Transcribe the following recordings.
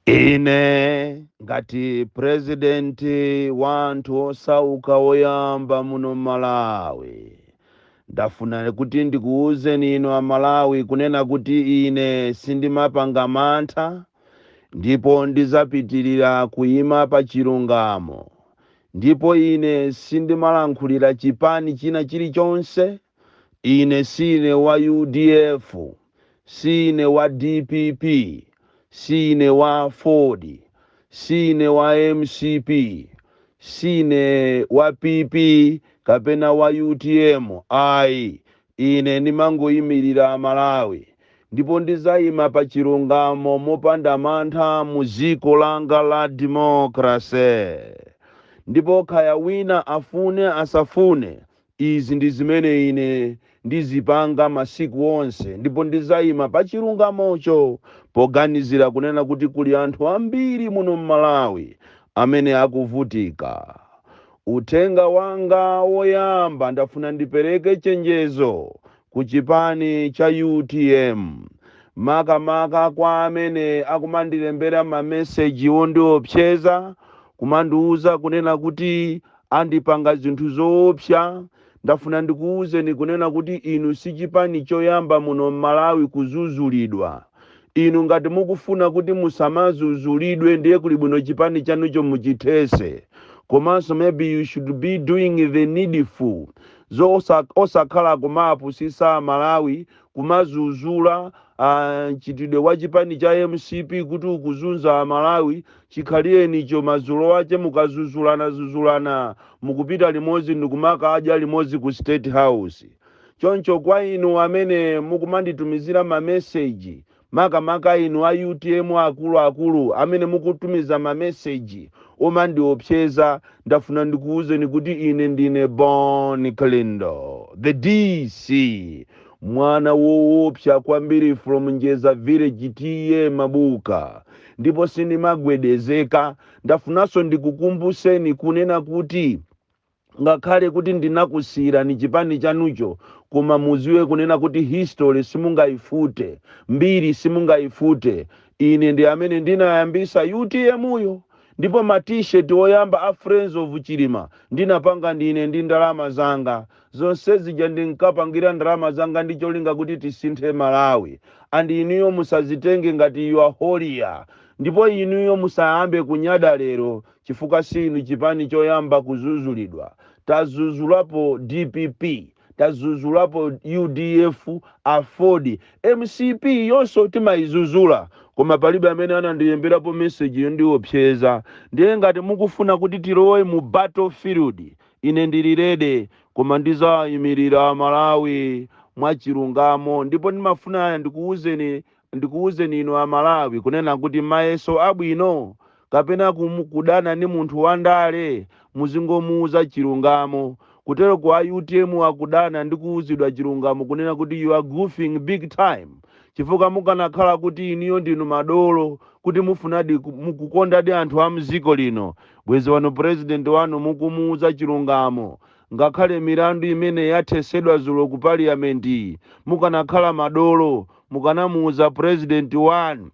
Ine ngati purezidenti wa anthu osauka woyamba muno Malawi, ndafuna kuti ndikuwuzeni inu Amalawi kunena kuti ine sindimapanga mantha ndipo ndizapitirira kuyima pa chilungamo. Ndipo ine sindimalankhulira chipani china chilichonse. Ine sine wa UDF, sine wa DPP, sine wa AFORD, sine wa MCP, sine wa PP kapena wa UTM, ayi. Ine ndimangoyimirira Amalawi ndipo ndizayima pa chilungamo mopanda mantha mu dziko langa la democracy. Ndipo kaya wina afune asafune, izi ndi zimene ine ndizipanga masiku onse, ndipo ndizayima pa chilungamocho poganizira kunena kuti kuli anthu ambiri muno mMalawi amene akuvutika. Uthenga wanga woyamba, ndafuna ndipereke chenjezo ku chipani cha UTM, makamaka kwa amene akumandilembera mameseji ondiopseza, kumandiuza kunena kuti andipanga zinthu zoopsa. Ndafuna ndikuwuzeni kunena kuti inu si chipani choyamba muno mMalawi kuzuzulidwa. Inu ngati mukufuna kuti musamazuzulidwe, ndiye kuli bwino chipani chanucho muchithese. Komanso maybe you should be doing the needful, zo osakhala kumapusisa Malawi, kumazuzula mchitidwe wa chipani cha MCP kuti ukuzunza Malawi. Chikhalirenicho madzulo ache mukazuzulana zuzulana, mukupita limodzi ndikumakadya limodzi ku State House. Choncho kwa inu amene mukumanditumizira mameseji, makamaka inu a UTM akuluakulu amene mukutumiza mameseji omandiopseza, ndafuna ndikuwuzeni kuti ine ndine Bon Kalindo, the DC, mwana woopsa kwambiri from Njeza Village, T/A Mabuka, ndipo sindimagwedezeka. Ndafunanso ndikukumbuseni kunena kuti ngakhale kuti ndinakusiyirani chipani chanucho, koma muziwe kunena kuti history simungayifute, mbiri simungayifute. Ine ndi amene ndinayambisa UTM uyo, ndipo ma T-shirt oyamba a Friends of Chilima ndinapanga ndine ndi ndalama zanga. Zonse zija ndinkapangira ndalama zanga ndi cholinga kuti tisinthe Malawi. And inuyo musazitenge ngati you are holier, ndipo inuyo musayambe kunyada lero, chifukwa sinu chipani choyamba kuzuzulidwa. Tazuzulapo DPP, tazuzulapo UDF, AFORD, MCP yonso timayizuzula, koma palibe amene anandiyemberapo meseji yondiopseza. Ndiye ngati mukufuna kuti tilowe mu battlefield, ine ndili ready, koma ndizayimirira Malawi mwachilungamo. Ndipo ndimafuna ndikuwuzeni inu Amalawi kunena kuti mayeso abwino kapena kudana ndi munthu wandale, muzingomuuza chilungamo. Kutero kwa UTM akudana ndi kuwuzidwa chilungamo kunena kuti you are goofing big time, chifukwa mukanakhala kuti iniyo ndinu madolo, kuti mufunadi mukukondadi anthu a mdziko lino, bwezi wanu president wanu mukumuuza chilungamo. Ngakhale milandu imene yathesedwa zulo ku parliament, mukanakhala madolo, mukanamuuza president wanu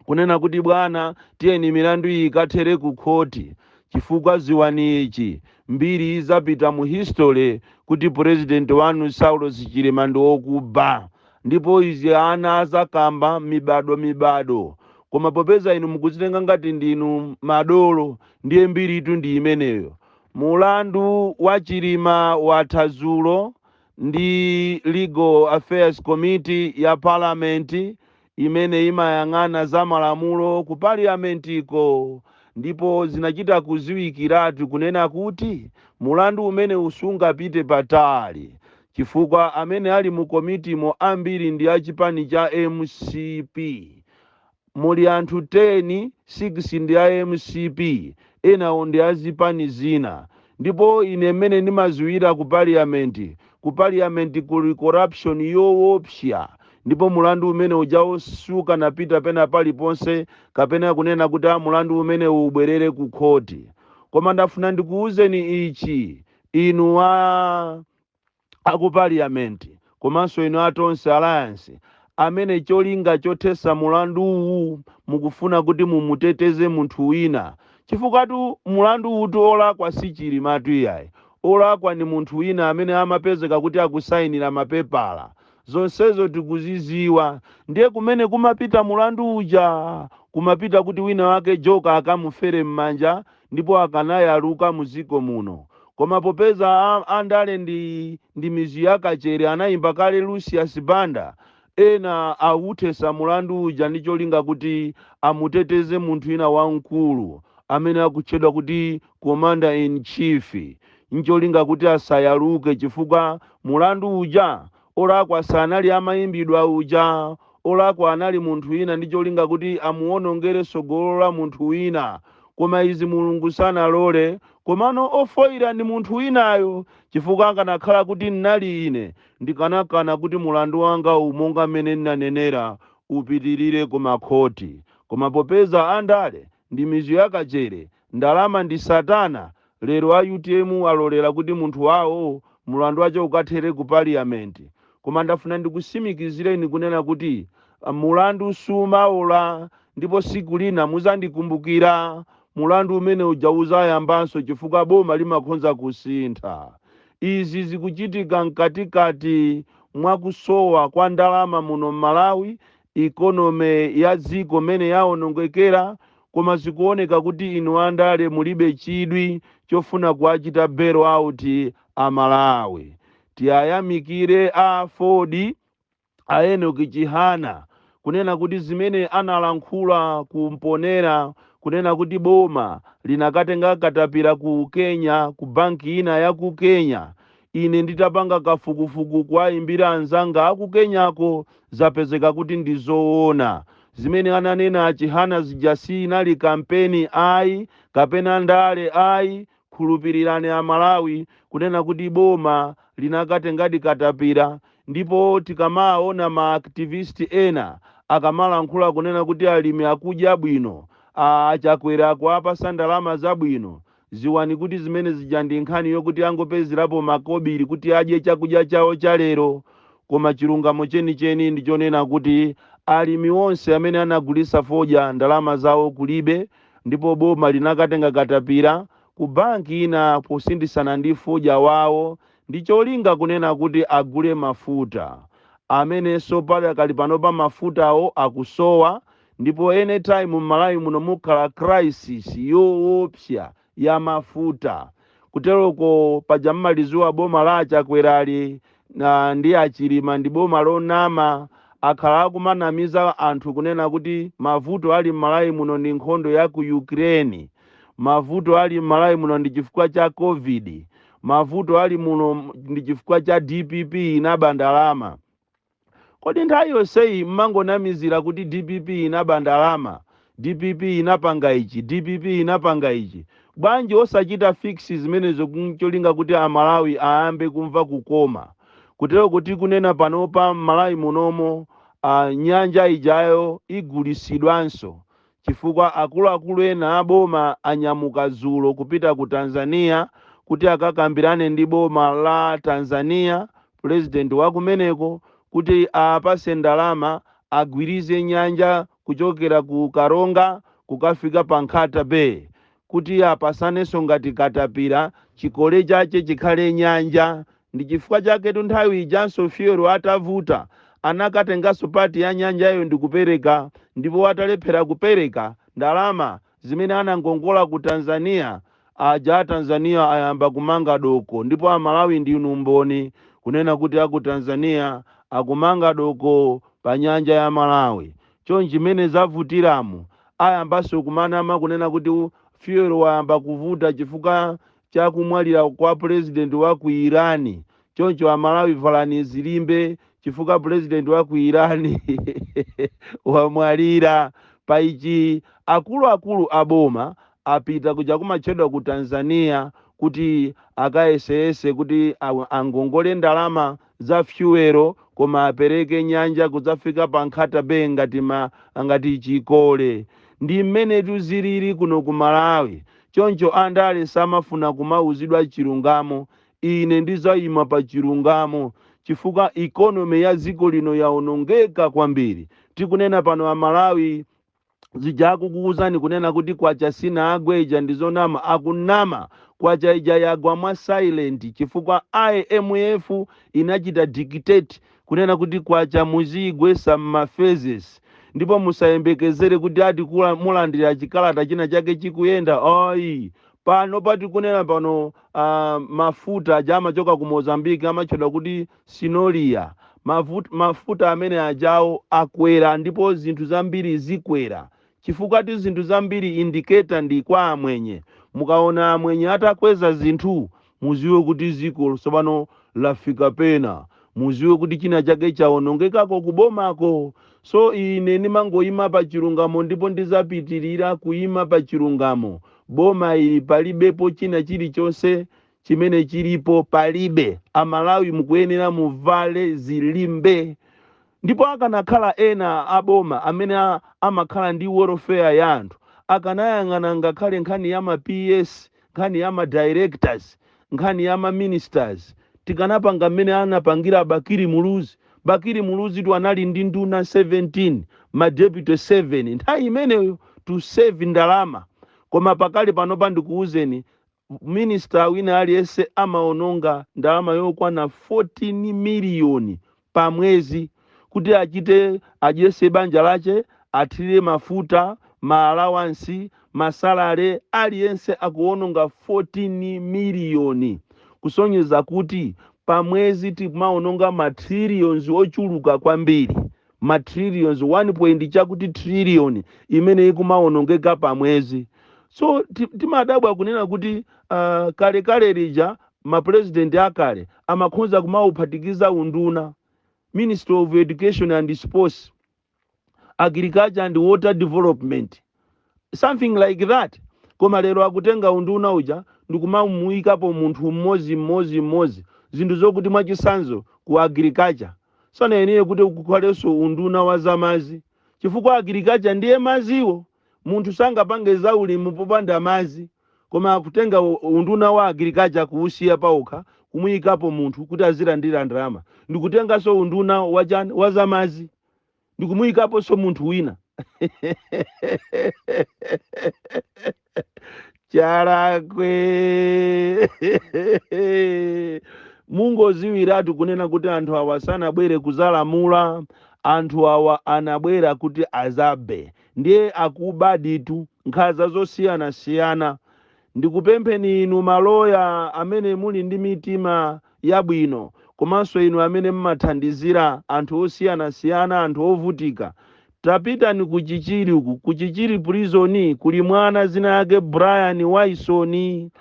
kunena kuti, "Bwana, tiyeni milandu iyi ikathere ku khoti," chifukwa ziwani ichi, mbiri izapita mu history kuti president wanu Saulos Chilima ndi wokuba, ndipo izi ana azakamba mibado mibado. Koma popeza inu mukuzitenga ngati ndinu madolo, ndiye mbiritu ndi imeneyo. Mulandu wa Chilima watha zulo ndi Legal Affairs Committee ya Parliament imene imayang'ana za malamulo ku parliamentiko, ndipo zinachita kuziwikiratu kunena kuti mulandu umene usungapite patali, chifukwa amene ali mu komitimo ambiri ndi achipani cha MCP. Muli anthu 10, 6 ndi a MCP, enawo ndi azipani zina. Ndipo ine mmene ndimaziwira ku parliament, ku parliament kuli corruption yoopsa, ndipo mulandu umene ujawo sukanapita pena paliponse kapena kunena kuti a mulandu umene ubwerere ku khoti. Koma ndafuna ndikuwuzeni ichi, inu a aku parliament komanso inu a Tonse Alliance. amene cholinga chothesa mulanduwu mukufuna kuti mumuteteze munthu wina, chifukwatu mulandu utu olakwa si Chilimatu iyayi. Olakwa ndi munthu wina amene amapezeka kuti akusayinira mapepala. Zonsezo tikuziziwa. Ndiye kumene kumapita mulandu uja, kumapita kuti wina wake joka akamufere m'manja, ndipo akanayaluka muziko muno. Koma popeza andale ndi mizu yakachere, anayimba kale Lucius Banda, ena awuthesa mulandu uja ndi cholinga kuti amuteteze munthu wina wamkulu amene akutchedwa kuti Commander in Chief, ncholinga kuti asayaluke, chifukwa mulandu uja olakwa sanali amayimbidwa uja, olakwa anali munthu wina, ndi cholinga kuti amuwonongere tsogolo la munthu wina. Koma izi Mulungu sanalole. Komano ofoyira ndi munthu winayo, chifukwa akanakhala kuti nnali ine, ndikanakana kuti mulandu wanga uwu, monga mmene ndinanenera, upitirire ku makhoti. Koma popeza andale ndi mizu yakachere, ndalama ndi satana, lero a UTM alolera kuti munthu wawo mulandu wache ukathere ku parliament. Koma ndafuna ndikusimikizireni kunena kuti mulandu sumaola, ndipo siku lina muzandikumbukira. Mulandu umene uja uzayambanso, chifukwa boma limakhonza kusintha. Izi zikuchitika mkatikati mwakusowa kwa ndalama muno m'Malawi, economy ya dziko mene yawonongekera, koma zikuoneka kuti inu andale mulibe chidwi chofuna kuachita bail out Amalawi. Tiyayamikire a AFORD, a Enoch Chihana, kunena kuti zimene analankhula kumponera, kunena kuti boma linakatenga katapira ku Kenya, ku banki ina ya ku Kenya, ine nditapanga kafukufuku kuwayimbira anzanga aku Kenyako, zapezeka kuti ndi zoona. Zimene ananena Achihana zija si inali kampeni ayi, kapena ndale ayi. Khulupirirani Amalawi kunena kuti boma linakatengadi katapira. Ndipo tikamaona ma activist ena akamalankhula kunena kuti alimi akudya bwino, Achakwera kuwapasa ndalama zabwino, ziwani kuti zimene zija ndi nkhani yokuti angopezerapo makobiri kuti adye chakudya chawo cha lero. Koma chilungamo chenicheni ndi chonena kuti alimi onse amene anagulisa fodya ndalama zawo kulibe, ndipo boma linakatenga katapira ku banki ina posindisana ndi fodya wawo, ndi cholinga kunena kuti agule mafuta amenenso padakali panopa mafutawo akusowa. Ndipo anytime m'Malawi muno mukhala crisis yoopsa ya mafuta. Kuteroko paja mmaliziwa boma la Achakwerali na ndi Achilima ndi boma lonama. Akhala akumanamiza anthu kunena kuti mavuto ali m'Malawi muno ndi nkhondo ya ku Ukraine, mavuto ali m'Malawi muno ndi chifukwa cha COVID, mavuto ali muno ndi chifukwa cha DPP inaba ndalama. Kodi nthawi yonseyi mmangonamizira kuti DPP inaba ndalama, DPP inapanga ichi, DPP inapanga ichi, bwanji osachita fix zimenezo cholinga kuti Amalawi ayambe kumva kukoma? Kutero kuti kunena panopa m'Malawi munomo nyanja ijayo igulisidwanso, chifukwa akuluakulu ena aboma anyamuka dzulo kupita ku Tanzania kuti akakambirane ndi boma la Tanzania, president wa kumeneko, kuti apase ndalama agwirize nyanja kuchokera ku Karonga kukafika pa Nkhata Bay, kuti apasanenso ngati katapira, chikole chache chikhale nyanja. Ndi chifukwa chaketu nthawi ijanso fuel atavuta anakatenganso part ya nyanjayo ndi kupereka. Ndipo atalephera kupereka ndalama zimene anangongola ku Tanzania aja, a Tanzania ayamba kumanga doko. Ndipo Amalawi ndinu mboni kunena kuti aku Tanzania akumanga doko pa nyanja ya Malawi. Chonchi chimene zavutiramo, ayambanso kumanama kunena kuti fuel wayamba kuvuta chifukwa chakumwalira kwa president wa ku Irani. Choncho Amalawi valani zilimbe, chifukwa president wa ku Irani wamwalira. Paichi akuluakulu aboma apita kuja kumatchedwa ku Tanzania kuti akayeseyese kuti angongole ndalama za fuel, koma apereke nyanja kudzafika pa Nkhata Bay ngati chikole. Ndi mmene tuzilili kuno ku Malawi. Choncho andale samafuna kumauzidwa chilungamo. Ine ndizayima pa chilungamo, Chifukwa economy ya dziko lino yaonongeka kwambiri. Tikunena pano Amalawi, zija akukuwuzani kunena kuti kwacha sinagwe ija ndizonama, akunama. Kwacha ija yagwa mwa silent chifukwa IMF inachita dictate kunena kuti kwacha muziyigwesa m'ma phases, ndipo musayembekezere kuti ati mulandira chikalata china chake chikuyenda, ayi. Pano patikunena pano, mafuta aja amachoka ku Mozambique amatchedwa kuti sinolia. Mafuta amene ajawo akwera, ndipo zinthu zambiri zikwera chifukwa ti zinthu zambiri indicator ndi kwa amwenye. Mukaona amwenye atakweza zinthu, muziwe kuti ziko tsopano lafika pena, muziwe kuti china chake chawonongekako kubomako. So ine ndimangoyima pa chilungamo, ndipo ndizapitirira kuyima pa chilungamo. Boma ili palibepo china chilichonse chimene chilipo, palibe. Amalawi mukuyenera muvale zilimbe. Ndipo akanakhala ena aboma amene amakhala ndi welfare ya anthu, akanayang'ana ngakhale nkhani ya ma PS, nkhani ya ma directors, nkhani ya ma ministers. Tikanapanga mmene anapangira Bakili Muluzi. Bakili Muluzi tu anali ndi nduna 17, ma deputy 7 nthawi imeneyo, to save ndalama. Koma pakali panopa ndikuwuzeni, minister wina aliyense amaononga ndalama yokwana 14 miliyoni pa mwezi kuti achite adyese banja lache, athirire mafuta, ma allowance, ma salary. Aliyense akuononga 14 miliyoni, kusonyeza kuti pa mwezi timaononga ma trillions ochuluka kwambiri, ma trillions 1 point chakuti trillion imene ikumaonongeka pa mwezi. So timadabwa kunena kuti kalekale lija mapresident akale amakhonza kumauphatikiza unduna, Ministry of Education and Sports, Agriculture and Water Development, something like that. Koma lero akutenga unduna uja ndikumamuyikapo munthu mmodzi mmodzi mmodzi, zinthu zokuti mwachisanzo ku agriculture sanayeneye kuti kukhalenso unduna wa zamazi, chifukwa agriculture ndiye maziwo. Munthu sangapange zaulimi popanda mazi. Koma akutenga unduna wa agriculture kuusiya paokha, kumuyikapo munthu kuti azilandira ndalama, ndikutenganso unduna wachani, wa zamazi, ndikumuyikaponso munthu wina. Chalakwe, mungoziwiratu kunena kuti anthu awa sanabwere kuzalamula, anthu awa anabwera kuti azabe. Ndiye akubaditu nkhanza zosiyanasiyana. Ndikupempheni inu maloya amene muli ndi mitima yabwino, komanso inu amene mmathandizira anthu osiyanasiyana, anthu ovutika, tapitani ku Chichiri uku. Ku Chichiri prison kuli mwana zina yake Brian Waisoni,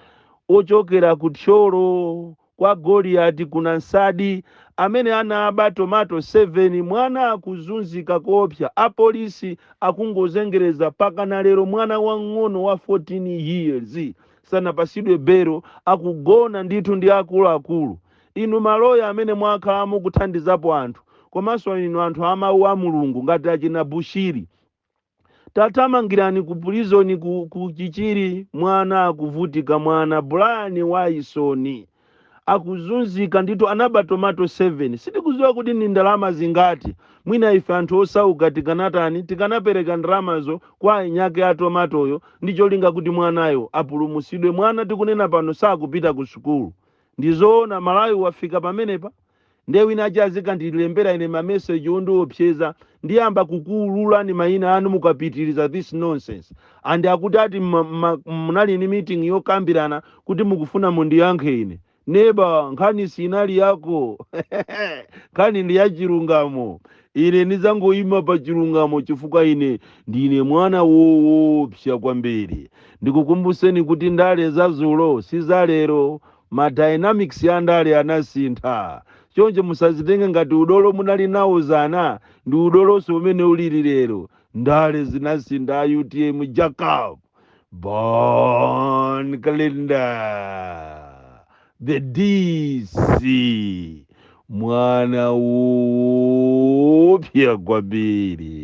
ochokera ku Thyolo kwa Goliati kuna Nsadi, amene anaba tomato 7. Mwana akuzunzika koopsa, apolisi akungozengereza pakana lero. Mwana wang'ono wa 14 years sanapasidwe belo, akugona ndithu ndi akuluakulu. Inu maloya amene mwakhala mukuthandizapo anthu, komanso inu anthu amawu a Mulungu ngati achina Bushiri, tathamangirani ku prison ku Chichiri. Mwana akuvutika, mwana Brian Waisoni akuzunzika ndithu, anaba tomato 7. Sitikudziwa kuti ni ndalama zingati. Mwina ife anthu osauka tikanatani? Tikanapereka ndalamazo kwa anyake a tomatoyo ndi cholinga kuti mwanayo apulumutsidwe. Mwana tikunena pano sakupita ku sukulu. Ndizoona, Malawi wafika pamenepa? Ndiye wina achi azikandilembera ine mameseji ondiopseza, ndiyamba kukuululani mayina anu mukapitiriza this nonsense. And akuti ati munali ni meeting yokambirana kuti mukufuna mundiyankhe ine. Neba, nkhani sinali yako, nkhani ndi ya chilungamo. Ine ndizangoyima pa chilungamo chifukwa ine ndine mwana woopsa kwambiri. Ndikukumbuseni kuti ndale za zulo si za lero. Ma dynamics ya ndale anasintha, choncho musazitenge ngati udolo munali nawo zana ndi udolonso umene ulili lero. Ndale zinasintha. UTM Jacob Bon Kalinda, the DC, mwana woopsa kwambiri.